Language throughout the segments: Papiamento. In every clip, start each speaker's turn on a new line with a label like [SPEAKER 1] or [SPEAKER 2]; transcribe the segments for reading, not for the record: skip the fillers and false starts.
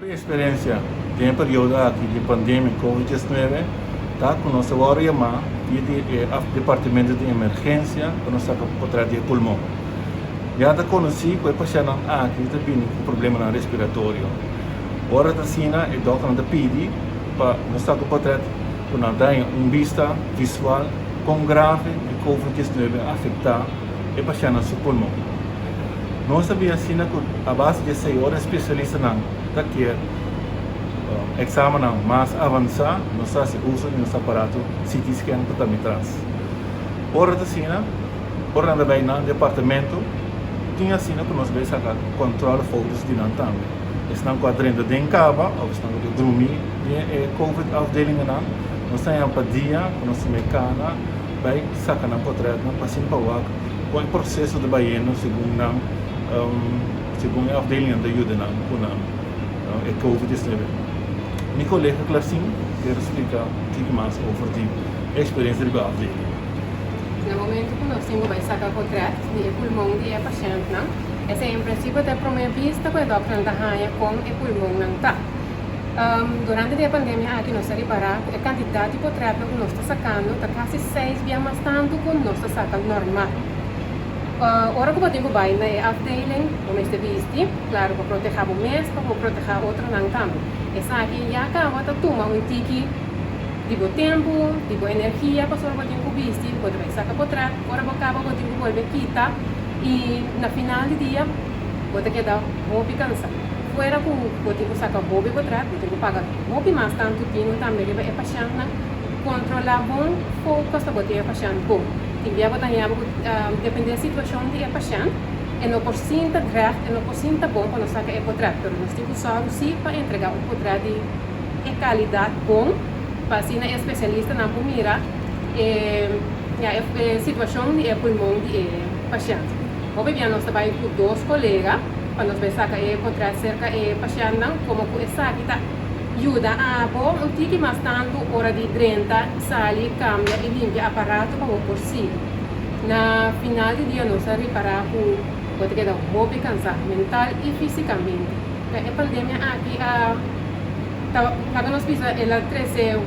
[SPEAKER 1] Mi eksperensia den e periodo aki di pandemia Covid 19 ta ku nos a wòrdu yamá via di e departamento di emergensia pa nos saka potrèt di e pulmon. Ya ta konosí ku e pashèntnan aki ta bini ku problemanan respiratorio. Ora ta asina e dòkternan ta pidi pa nos saka potrèt ku nan ta haña un bista visual kon grave e Covid 19 a afektá e pashèntnan su pulmon. Nos ta bira asina ku a base di esei ora e spesialistanan ta kier eksamennan mas avansá, nos ta hasi uso di nos aparato CT scan ku ta mi tras. Ora ta asina, ora nan ta bai nan departamento, tin asina ku nos bai saka kòntròl foto's di nan tambe. Esnan ku a drenta den kaba òf esnan ku ta drumí den e covid afdelingennan, nos ta haña pa dia ku nos ta mei kana bai saka nan potrètnan pa asina pa wak Kon e proseso ta bayendo segun nan segun e afdelingnan ta yuda nan ku nan e covid 19? Mi kolega Klasien kier splika un tiki mas over di e eksperensia riba afdeling.
[SPEAKER 2] Na momento ku nos tin ku bai saka potret di e pulmon di e pashèntnan, esei en prinsipio ta e promé bista ku e dòkternan ta haña kon e pulmonnan ta. Durante di e pandemia aki nos a ripará ku e kantidat di potrètnan ku nos ta sakando ta kasi seis bia mas tantu ku nos ta saka normal. Ora ku bo tin ku bai na e afdeling, bo mester bisti, klaro pa protehá bo mes, pa bo protehá otronan tambe. Esaki ya kaba ta tuma un tiki di bo tempu, di bo energia pasobra bo tin ku bisti, bo ta bai saka potrèt, ora bo kaba bo tin ku bolbe kita i na final di dia bo ta keda hopi kansá. Fuera ku bo tin ku saka hopi bo trèt, bo tin ku paga hopi mas tantu tinu tambe riba e pashèntnan. Kontrolá bon focus pa bo tin e pashènt bon. Tin bia bo ta haña bo ku dependé situashon di e pashènt, e no por sinta drègt, e no por sinta bon pa nos saka e potrèt, pero nos tin ku sòru sí pa entregá un potrèt di e kalidat bon pa asina e spesialistanan por mira e ya e situashon di e pulmon di e pashènt. Hopi bia nos ta bai ku dos kolega. Pa nos bai saka e potret serka e pashèntnan, komo ku esaki ta yuda abo un tiki mas tantu ora di drenta, sali, kambia i limpia aparato pa bo por sigui. Na final di dia nos a ripará ku bo ta keda hopi kansá, mental i físikamente. E pandemia aki a ta laga nos bisa el a trese,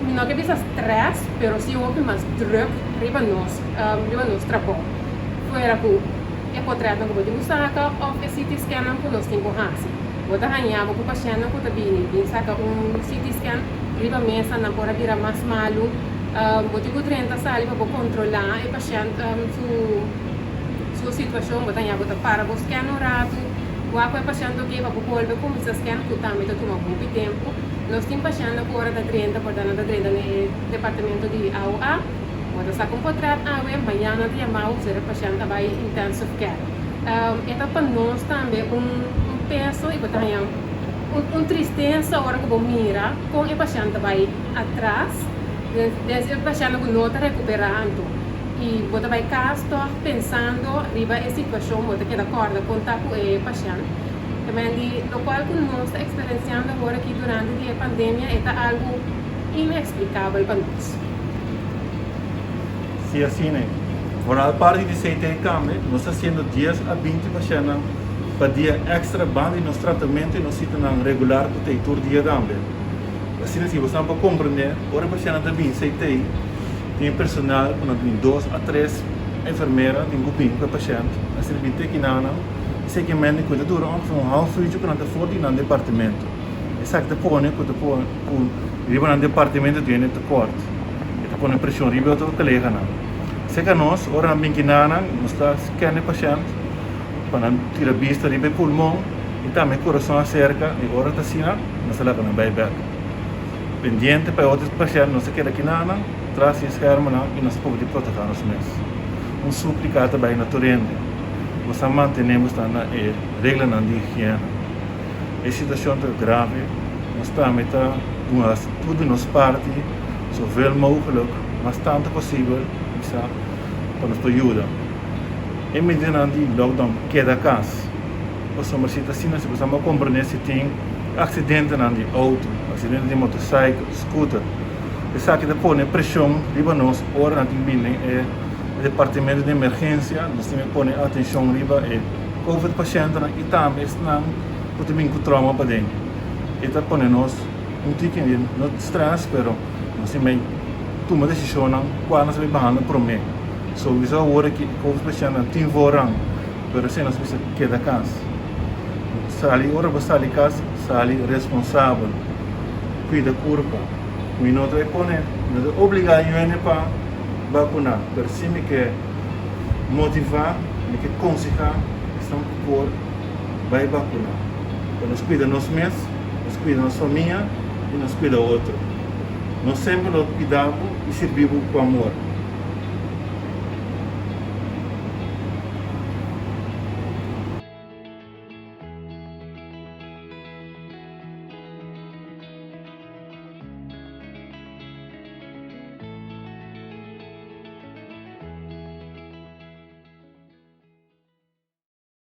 [SPEAKER 2] mi no ke bisa strès, pero si hopi mas drùk riba nos, riba nos trabou. Fuera ku. E potretnan ku bo tin ku saka òf e CT scannan ku nos tin ku hasi. Bo ta haña bo ku pashèntnan ku ta bini bin saka un CT scan riba mesa, nan por a bira mas malu. Bo tin ku drenta sali pa bo kontrolá e pashènt su su situashon. Bo ta haña bo ta para bo scan un ratu, wak ku e pashènt ta oke pa bo bolbe kuminsá scan ku tambe ta tuma hopi tempu. Nos tin pashèntnan ku ora ta drenta por ta nan ta drenta na e departamento di AUA. Bo ta saka un potret awe, mañana ta yama bo pasobra e pashènt a bai intensive care. E ta pa nos tambe un peso i bo ta haña un tristesa ora ku bo mira kon e pashènt ta bai atras, des e pashèntnan ku no ta rekuperá anto. I bo ta bai kas tòg pensando riba e situashon, bo ta keda kòrda kon ta ku e pashènt. Ta men di lokual ku nos ta eksperensiando awor aki durante di e pandemia e ta algu ineksplikabel pa nos.
[SPEAKER 1] Si asina e. Vooral parti di CT tambe, nos ta haciendo dies a 20 pashentnan pa dia extra banda di nos tratamento y nos citanan regular cu ta ey tur dia tambe. Asina si bosan por comprende, ora e pashentnan ta bin CT, tin e personal cu nan tin dos a tres enfermera tin cu bin cu e pashent, asina bin te kinanan, esey ke mende cu ta dura ongeveer un half uurtje cu nan ta for di nan departamento. Esaki ta pone cu ta pone cu riba nan departamento tin hende tekort. E ta pone presion riba e otro coleganan. Cerca nos, ora nan bin kinanan, nos ta scan e pashent pa nan tira bista riba e pulmon y tambe e corazon acerca y ora ta asina nos ta laga nan bay bek. Pendiente pa e otro pashent nos ta keda kinanan tras di e schermnan y nos ta proba di proteha nos mes. Un suplica ta bay na tur hende, Bo sa mantene bo sta na e reglanan di higiena. E situacion ta grave, nos tambe ta duna tur di nos parti zoveel mogelijk, mas tanto posibel, bisa, pa nos por yuda. E medidanan di lockdown keda cas, pasobra si ta asina, si bo sa comprende si tin accidentenan di auto, accidente di motorcycle, scooter, esaki ta pone presion riba nos ora nan tin bini den e departamento di emergencia, nos tin pone atencion riba e. Covid pashentenan i tambe esnan ku ta bin ku trauma paden. E ta pone nos un tiki no stress pero nos tin bay tuma decisionnan cual nos bay bahando prome. Souiso awor aki e covid pashentnan tin voorrang pero esey nos mester keda cas. Sali ora bo sali cas sali responsabel cuida curpa. Mi no ta bay pone no ta obliga yuende pa vacuna pero si mi ke motiva mi ke conseha esnan cu por bai vacuna pa nos cuida nos mes, nos cuida nos famia y nos cuida otro. Nos semper lo cuida bo y sirbi bo cu amor.